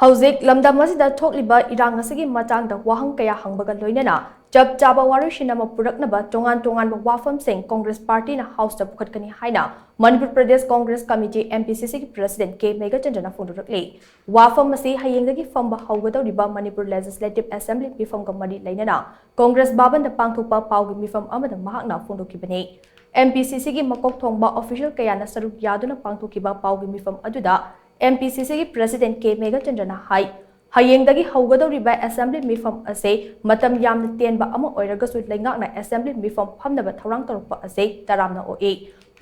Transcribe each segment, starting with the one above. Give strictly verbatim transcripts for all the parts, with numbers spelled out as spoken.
ꯍꯧꯖꯤꯛ ꯂꯝꯗꯝ ꯑꯁꯤꯗ ꯊꯣꯛꯂꯤꯕ ꯏꯔꯥꯡ ꯑꯁꯤꯒꯤ ꯃꯇꯥꯡꯗ ꯋꯥꯍꯪ ꯀꯌꯥ ꯍꯪꯕꯒ ꯂꯣꯏꯅꯅ ꯆꯞ ꯆꯥꯕ ꯋꯥꯔꯣꯏꯁꯤꯟ ꯑꯃ ꯄꯨꯔꯛꯅꯕ ꯇꯣꯉꯥꯟ ꯇꯣꯉꯥꯟꯕ ꯋꯥꯐꯝꯁꯤꯡ ꯀꯣꯡꯒ꯭ꯔꯦꯁ ꯄꯥꯔꯇꯤꯅ ꯍꯥꯎꯁꯇ ꯄꯨꯈꯠꯀꯅꯤ ꯍꯥꯏꯅ ꯃꯅꯤꯄꯨꯔ ꯄ꯭ꯔꯗꯦꯁ ꯀꯣꯡꯒ꯭ꯔꯦꯁ ꯀꯃꯤꯇꯤ, MPCCꯒꯤ ꯄ꯭ꯔꯁꯤꯗꯦꯟ ꯀꯦ ꯃꯦꯘꯆꯟꯗ꯭ꯔꯅ ꯐꯣꯡꯗꯣꯔꯛꯂꯤ꯫ ꯋꯥꯐꯝ ꯑꯁꯤ ꯍꯌꯦꯡꯗꯒꯤ ꯐꯝꯕ ꯍꯧꯒꯗꯧꯔꯤꯕ ꯃꯅꯤꯄꯨꯔ ꯂꯦꯖꯤꯁꯂꯦꯇꯤꯚ ꯑꯦꯁꯦꯝꯕ꯭ꯂꯤ ꯃꯤꯐꯝꯒ ꯃꯔꯤ ꯂꯩꯅꯅ ꯀꯣꯡꯒ꯭ꯔꯦꯁ ꯚꯕꯟꯗ ꯄꯥꯡꯊꯣꯛꯄ ꯄꯥꯎꯒꯤ ꯃꯤꯐꯝ ꯑꯃꯗ ꯃꯍꯥꯛꯅ ꯐꯣꯡꯗꯣꯛꯈꯤꯕꯅꯤ꯫ MPCCꯒꯤ ꯃꯀꯣꯛ ꯊꯣꯡꯕ ꯑꯣꯐꯤꯁꯤꯌꯦꯜ ꯀꯌꯥꯅ ꯁꯔꯨꯛ ꯌꯥꯗꯨꯅ ꯄꯥꯡꯊꯣꯛꯈꯤꯕ ꯄꯥꯎꯒꯤ ꯃꯤꯐꯝ ꯑꯗꯨꯗ MPCCꯒꯤ ꯄ꯭ꯔꯁꯤꯗꯦꯟ ꯀꯦ ꯃꯦꯘꯆꯟꯗ꯭ꯔꯅ ꯍꯥꯏ, ꯍꯌꯦꯡꯗꯒꯤ ꯍꯧꯒꯗꯧꯔꯤꯕ ꯑꯦꯁꯦꯝꯕ꯭ꯂꯤ ꯃꯤꯐꯝ ꯑꯁꯤ ꯃꯇꯝ ꯌꯥꯝꯅ ꯇꯦꯟꯕ ꯑꯃ ꯑꯣꯏꯔꯒꯁꯨ ꯂꯩꯉꯥꯛꯅ ꯑꯦꯁꯦꯝꯕ꯭ꯂꯤ ꯃꯤꯐꯝ ꯐꯝꯅꯕ ꯊꯧꯔꯥꯡ ꯇꯧꯔꯛꯄ ꯑꯁꯤ ꯇꯔꯥꯝꯅ ꯑꯣꯛꯏ꯫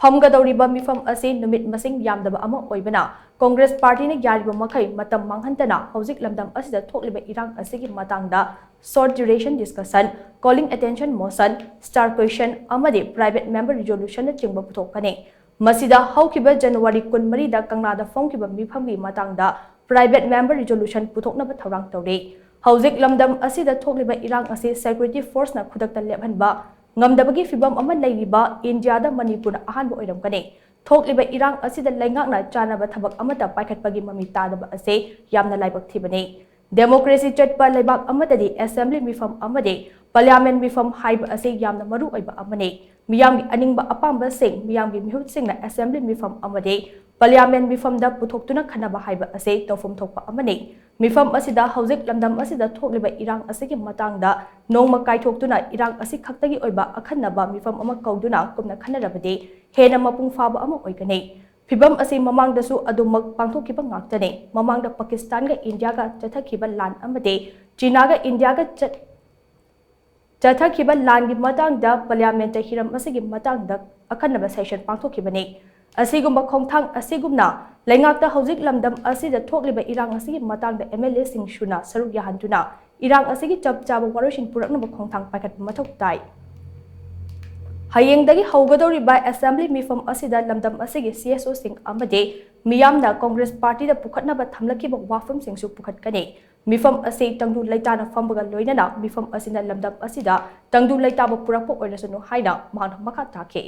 ꯐꯝꯒꯗꯧꯔꯤꯕ ꯃꯤꯐꯝ ꯑꯁꯤ ꯅꯨꯃꯤꯠ ꯃꯁꯤꯡ ꯌꯥꯝꯗꯕ ꯑꯃ ꯑꯣꯏꯕꯅ ꯀꯣꯡꯒ꯭ꯔꯦꯁ ꯄꯥꯔꯇꯤꯅ ꯌꯥꯔꯤꯕ ꯃꯈꯩ ꯃꯇꯝ ꯃꯥꯡꯍꯟꯗꯅ ꯍꯧꯖꯤꯛ ꯂꯝꯗꯝ ꯑꯁꯤꯗ ꯊꯣꯛꯂꯤꯕ ꯏꯔꯥꯡ ꯑꯁꯤꯒꯤ ꯃꯇꯥꯡꯗ short duration discussion, calling attention motion, star question ꯑꯃꯗꯤ private member resolutionꯅꯆꯤꯡꯕ ꯄꯨꯊꯣꯛꯀꯅꯤ꯫ ꯃꯁꯤꯗ ꯍꯧꯈꯤꯕ ꯖꯅꯋꯥꯔꯤ ꯀꯨꯟꯃꯔꯤꯗ ꯀꯪꯂꯥꯗ ꯐꯣꯡꯈꯤꯕ ꯃꯤꯐꯝꯒꯤ ꯃꯇꯥꯡꯗ private member resolution ꯄꯨꯊꯣꯛꯅꯕ ꯊꯧꯔꯥꯡ ꯇꯧꯔꯤ꯫ ꯍꯧꯖꯤꯛ ꯂꯝꯗꯝ ꯑꯁꯤꯗ ꯊꯣꯛꯂꯤꯕ ꯏꯔꯥꯡ ꯑꯁꯤ security forceꯅ ꯈꯨꯗꯛꯇ ꯂꯦꯞꯍꯟꯕ ꯉꯝꯗꯕꯒꯤ ꯐꯤꯚꯝ ꯑꯃ ꯂꯩꯔꯤꯕ ꯏꯟꯗꯤꯌꯥꯗ ꯃꯅꯤꯄꯨꯔꯅ ꯑꯍꯥꯟꯕ ꯑꯣꯏꯔꯝꯒꯅꯤ꯫ ꯊꯣꯛꯂꯤꯕ ꯏꯔꯥꯡ ꯑꯁꯤꯗ ꯂꯩꯉꯥꯛꯅ ꯆꯥꯅꯕ ꯊꯕꯛ ꯑꯃꯠꯇ ꯄꯥꯏꯈꯠꯄꯒꯤ ꯃꯃꯤ ꯇꯥꯗꯕ ꯑꯁꯤ ꯌꯥꯝꯅ ꯂꯥꯏꯕꯛ ꯊꯤꯕꯅꯤ꯫ ꯗꯦꯃꯣꯀ꯭ꯔꯦꯁꯤ ꯆꯠꯄ ꯂꯩꯕꯥꯛ ꯑꯃꯗꯗꯤ ꯑꯦꯁꯦꯝꯕ꯭ꯂꯤ ꯃꯤꯐꯝ ꯑꯃꯗꯤ ꯄꯥꯔꯂꯤꯌꯥꯃꯦꯟ ꯃꯤꯐꯝ ꯍꯥꯏꯕ ꯑꯁꯤ ꯌꯥꯝꯅ ꯃꯔꯨ ꯑꯣꯏꯕ ꯑꯃꯅꯤ꯫ ꯃꯤꯌꯥꯝꯒꯤ ꯑꯅꯤꯡꯕ ꯑꯄꯥꯝꯕꯁꯤꯡ ꯃꯤꯌꯥꯝꯒꯤ ꯃꯤꯍꯨꯠꯁꯤꯡꯅ ꯑꯦꯁꯦꯝꯕ꯭ꯂꯤ ꯃꯤꯐꯝ ꯑꯃꯗꯤ ꯄꯥꯔꯂꯤꯌꯥꯃꯦꯟ ꯃꯤꯐꯝꯗ ꯄꯨꯊꯣꯛꯇꯨꯅ ꯈꯟꯅꯕ ꯍꯥꯏꯕ ꯑꯁꯤ ꯇꯧꯐꯝ ꯊꯣꯛꯄ ꯑꯃꯅꯤ꯫ ꯃꯤꯐꯝ ꯑꯁꯤꯗ ꯍꯧꯖꯤꯛ ꯂꯝꯗꯝ ꯑꯁꯤꯗ ꯊꯣꯛꯂꯤꯕ ꯏꯔꯥꯡ ꯑꯁꯤꯒꯤ ꯃꯇꯥꯡꯗ ꯅꯣꯡꯃ ꯀꯥꯏꯊꯣꯛꯇꯨꯅ ꯏꯔꯥꯡ ꯑꯁꯤ ꯈꯛꯇꯒꯤ ꯑꯣꯏꯕ ꯑꯈꯟꯅꯕ ꯃꯤꯐꯝ ꯑꯃ ꯀꯧꯗꯨꯅ ꯀꯨꯞꯅ ꯈꯟꯅꯔꯕꯗꯤ ꯍꯦꯟꯅ ꯃꯄꯨꯡ ꯐꯥꯕ ꯑꯃ ꯑꯣꯏꯒꯅꯤ꯫ ꯐꯤꯚꯝ ꯑꯁꯤ ꯃꯃꯥꯡꯗꯁꯨ ꯑꯗꯨꯃꯛ ꯄꯥꯡꯊꯣꯛꯈꯤꯕ ꯉꯥꯛꯇꯅꯤ꯫ ꯃꯃꯥꯡꯗ ꯄꯥꯀꯤꯁꯇꯥꯟꯒ ꯏꯟꯗꯤꯌꯥꯒ ꯆꯠꯊꯈꯤꯕ ꯂꯥꯟ ꯑꯃꯗꯤ ꯆꯤꯅꯥꯒ ꯏꯟꯗꯤꯌꯥꯒ ꯆꯠ-, ꯆꯠꯊꯈꯤꯕ ꯂꯥꯟꯒꯤ ꯃꯇꯥꯡꯗ ꯄꯥꯔꯂꯤꯌꯥꯃꯦꯟꯇ ꯍꯤꯔꯝ ꯑꯁꯤꯒꯤ ꯃꯇꯥꯡꯗ ꯑꯈꯟꯅꯕ ꯁꯦꯁꯟ ꯄꯥꯡꯊꯣꯛꯈꯤꯕꯅꯤ꯫ ꯑꯁꯤꯒꯨꯝꯕ ꯈꯣꯡꯊꯥꯡ ꯑꯁꯤꯒꯨꯝꯅ ꯂꯩꯉꯥꯛꯇ ꯍꯧꯖꯤꯛ ꯂꯝꯗꯝ ꯑꯁꯤꯗ ꯊꯣꯛꯂꯤꯕ ꯏꯔꯥꯡ ꯑꯁꯤꯒꯤ ꯃꯇꯥꯡꯗ MLAꯁꯤꯡ ꯁꯨꯅ ꯁꯔꯨꯛ ꯌꯥꯍꯟꯗꯨꯅ ꯏꯔꯥꯡ ꯑꯁꯤꯒꯤ ꯆꯞ ꯆꯥꯕ ꯋꯥꯔꯣꯏꯁꯤꯟ ꯄꯨꯔꯛꯅꯕ ꯈꯣꯡꯊꯥꯡ ꯄꯥꯏꯈꯠꯄ ꯃꯊꯧ ꯇꯥꯏ꯫ ꯍꯌꯦꯡꯗꯒꯤ ꯍꯧꯒꯗꯧꯔꯤꯕ ꯑꯦꯁꯦꯝꯕ꯭ꯂꯤ ꯃꯤꯐꯝ ꯑꯁꯤꯗ ꯂꯝꯗꯝ ꯑꯁꯤꯒꯤ CSOꯁꯤꯡ ꯑꯃꯗꯤ ꯃꯤꯌꯥꯝꯅ ꯀꯣꯡꯒ꯭ꯔꯦꯁ ꯄꯥꯔꯇꯤꯗ ꯄꯨꯈꯠꯅꯕ ꯊꯝꯂꯛꯈꯤꯕ ꯋꯥꯐꯝꯁꯤꯡꯁꯨ ꯄꯨꯈꯠꯀꯅꯤ꯫ ꯃꯤꯐꯝ ꯑꯁꯤ ꯇꯪꯗꯨ ꯂꯩꯇꯥꯅ ꯐꯝꯕꯒ ꯂꯣꯏꯅꯅ ꯃꯤꯐꯝ ꯑꯁꯤꯅ ꯂꯝꯗꯝ ꯑꯁꯤꯗ ꯇꯪꯗꯨ ꯂꯩꯇꯥꯕ ꯄꯨꯔꯛꯄ ꯑꯣꯏꯔꯁꯅꯨ ꯍꯥꯏꯅ ꯃꯍꯥꯛꯅ ꯃꯈꯥ ꯇꯥꯈꯤ꯫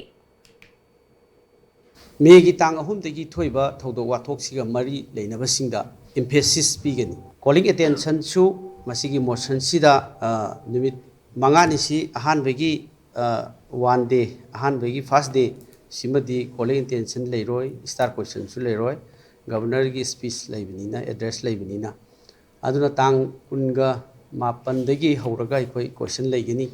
ꯃꯦꯒꯤ ꯇꯥꯡ ꯑꯍꯨꯝꯗꯒꯤ ꯊꯣꯛꯏꯕ ꯊꯧꯗꯣꯛ ꯋꯥꯊꯣꯛꯁꯤꯒ ꯃꯔꯤ ꯂꯩꯅꯕꯁꯤꯡꯗ emphasis ꯄꯤꯒꯅꯤ꯫ Calling attentionꯁꯨ ꯃꯁꯤꯒꯤ motionꯁꯤꯗ, ꯑ, ꯅꯨꯃꯤꯠ ꯃꯉꯥꯅꯤꯁꯤ ꯑꯍꯥꯟꯕꯒꯤ, ꯑ, one day, ꯑꯍꯥꯟꯕꯒꯤ first day ꯁꯤꯃꯗꯤ calling attention ꯂꯩꯔꯣꯏ, star questionꯁꯨ ꯂꯩꯔꯣꯏ, governorꯒꯤ speech ꯂꯩꯕꯅꯤꯅ, address ꯂꯩꯕꯅꯤꯅ꯫ ꯑꯗꯨꯅ ꯇꯥꯡ ꯀꯨꯟꯒ ꯃꯥꯄꯟꯗꯒꯤ ꯍꯧꯔꯒ ꯑꯩꯈꯣꯏ question ꯂꯩꯒꯅꯤ꯫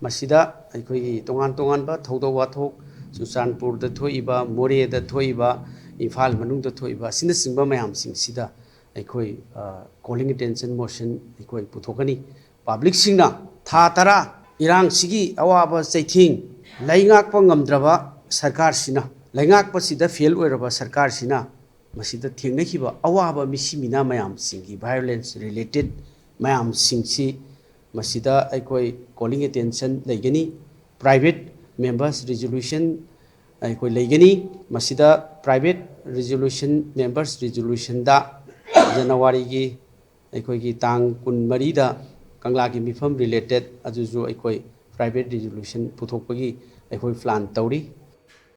ꯃꯁꯤꯗ ꯑꯩꯈꯣꯏꯒꯤ ꯇꯣꯉꯥꯟ ꯇꯣꯉꯥꯟꯕ ꯊꯧꯗꯣꯛ ꯋꯥꯊꯣꯛ, ꯆꯨꯔꯆꯥꯟꯄꯨꯔꯗ ꯊꯣꯛꯏꯕ, ꯃꯣꯔꯦꯗ ꯊꯣꯛꯏꯕ, ꯏꯝꯐꯥꯜ ꯃꯅꯨꯡꯗ ꯊꯣꯛꯏꯕ ꯑꯁꯤꯅꯆꯤꯡꯕ ꯃꯌꯥꯝꯁꯤꯡꯁꯤꯗ ꯑꯩꯈꯣꯏ, ꯑ, calling attention motion ꯑꯩꯈꯣꯏ ꯄꯨꯊꯣꯛꯀꯅꯤ꯫ Publicꯁꯤꯡꯅ ꯊꯥ ꯇꯔꯥ ꯏꯔꯥꯡꯁꯤꯒꯤ ꯑꯋꯥꯕ ꯆꯩꯊꯦꯡ ꯂꯩꯉꯥꯛꯄ ꯉꯝꯗ꯭ꯔꯕ ꯁꯔꯀꯥꯔꯁꯤꯅ, ꯂꯩꯉꯥꯛꯄꯁꯤꯗ fail ꯑꯣꯏꯔꯕ ꯁꯔꯀꯥꯔꯁꯤꯅ ꯃꯁꯤꯗ ꯊꯦꯡꯅꯈꯤꯕ ꯑꯋꯥꯕ ꯃꯤꯁꯤ ꯃꯤꯅꯥ ꯃꯌꯥꯝꯁꯤꯡꯒꯤ violence related ꯃꯌꯥꯝꯁꯤꯡꯁꯤ ꯃꯁꯤꯗ ꯑꯩꯈꯣꯏ calling attention ꯂꯩꯒꯅꯤ꯫ Private members resolution ꯑꯩꯈꯣꯏ ꯂꯩꯒꯅꯤ꯫ ꯃꯁꯤꯗ private resolution, members resolutionꯗ ꯖꯅꯋꯥꯔꯤꯒꯤ ꯑꯩꯈꯣꯏꯒꯤ ꯇꯥꯡ ꯀꯨꯟꯃꯔꯤꯗ ꯀꯪꯂꯥꯒꯤ ꯃꯤꯐꯝ related ꯑꯗꯨꯁꯨ ꯑꯩꯈꯣꯏ private resolution ꯄꯨꯊꯣꯛꯄꯒꯤ ꯑꯩꯈꯣꯏ plan ꯇꯧꯔꯤ꯫